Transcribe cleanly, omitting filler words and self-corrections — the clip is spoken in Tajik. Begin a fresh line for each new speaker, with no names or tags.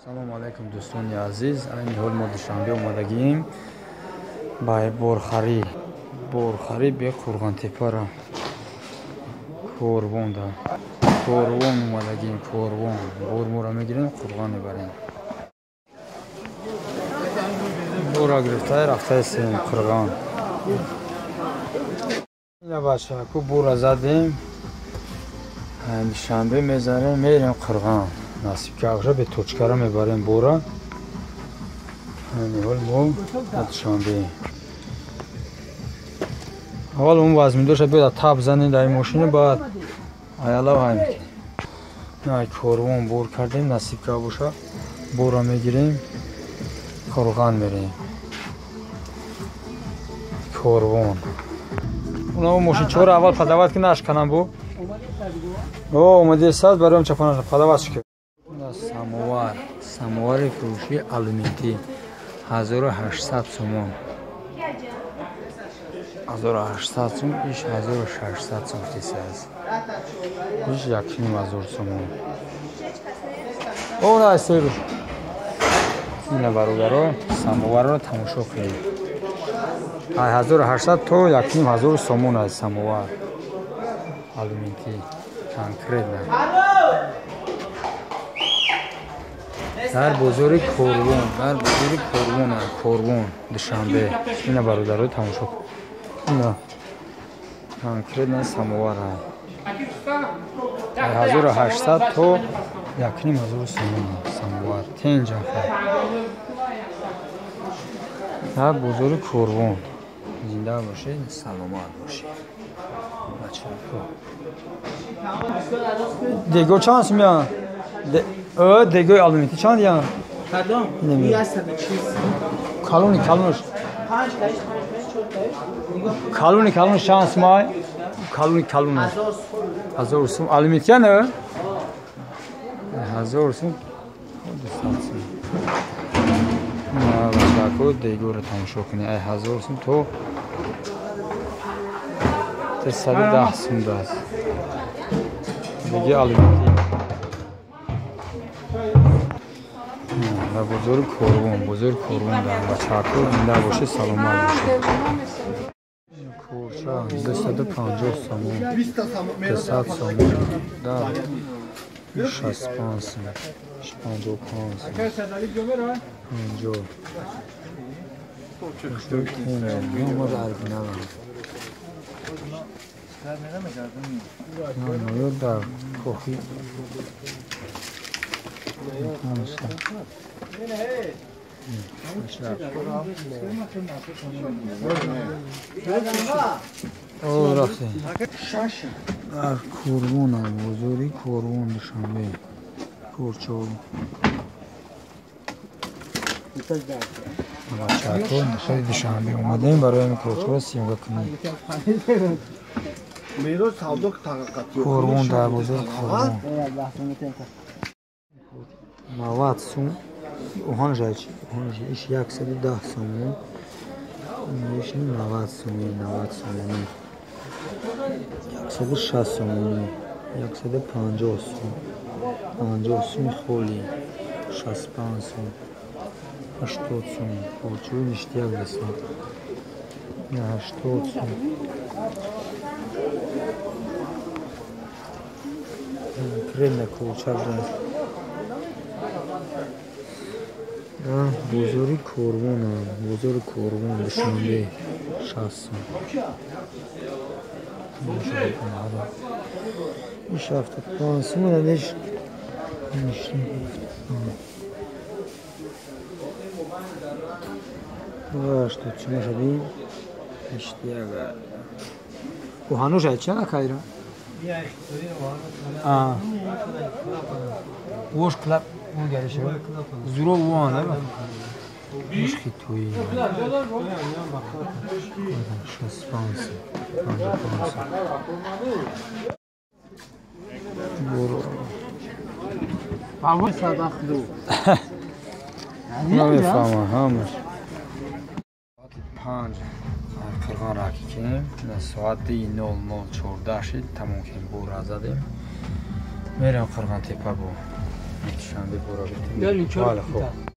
Салому алайкум, дӯстони азиз. Айни ҳол мо Душанбе омадагием ба борхарӣ. Борхарӣ бе Қурғонтеппара. Корвонда. Корвон омадагием, корвон. Бор моро мегирем, Қурғон мебарем. Бора гирифта рафтаистем Қурғон. Ина бачаку бора задем. Душанбе мезанем, мерем Қурғон. Насиб ки ақша бе точкара мебарем бора. Ҳол мо Душанбе. Аввал он вазминдоша биёд тап занем дар ин мошина, баъд аяла вай мекунем. Ай корвон бор кардем, насиб ки боша бора мегирем, Қурғон мерем. Корвон. Уна мошинчаҳоро аввал падават ки нашканам бу. О, омадесад бароям чапона падават шуд. Самовар, самовари фурӯши алюминтӣ 1800 сомон. 1800 сом, иш 1600 сом фтисаз. Иш 1500 сомон. О, на серу. Ина бародаро, самоварро тамошо кунед. 1800 то 1500 сомон аст самовар. Алюминтӣ конкретно. Дар бозори Корвон, дар бозори Корвон, Корвон Душанбе. Ина бародаро тамошо кунед. Ина конкретно самовар 1800 то 1500 сомон самовар. Тенҷа. Дар бозори Корвон. Зинда бошед, саломат бошед. Бачаҳо. Дего чанд сумян? Дегои алюминтӣ чанд ян?
Кадом?
140. Калони калонш.
5 5 5 4 5.
Калони калонш чанд сумай? Калони калонш. 1000 сум. Алюминтӣ не? 1000 сум. 200 сум. Бачаҳо дегоро тамошо кунед. Ай 1000 сум то 310 сум даст. Деги алюминтӣ. Дар бозори Корвон, бозори Корвон дар бачаҳо зинда бошед, саломат бошед. Корча 250 сомон, 200 сомон, да 65 сом, 55 сом, 50. Ма дар бинавам. На, дар кохи. О, рафтем. Дар Корвонам, бозори Корвон Душанбе. Корчо. Бачаҳо, хеле Душанбе омадем барои ҳамин корчоро съёмка кунем. Корвон дар бозори Корвон. 90 сум. Оҳан жайчи, оҳан иш 110 сомон. Иш 90 сомон, 90 сомон. 160 сомон, 150 сум. 50 сум холи, 65 сум, 80 сум. Корчои ништяк десам. 80 сум. Конкретно корча даст. Бозори Корвон, бозори Корвон Душанбе 60 сум. Иш 75 сум, неш 80 сум шади. Ништяк. Оҳануш ай чана кайра? А. Вош клап Зуро вон, мушки туи. 65 55. Намефаҳмам ҳамаш. Соати 5 Қурғон раки кунем. Соати 00:14 шид, тамом кунем, бора задем. Мерем Қурғонтепа бо. Душанбе бора битем. Бале, хуб.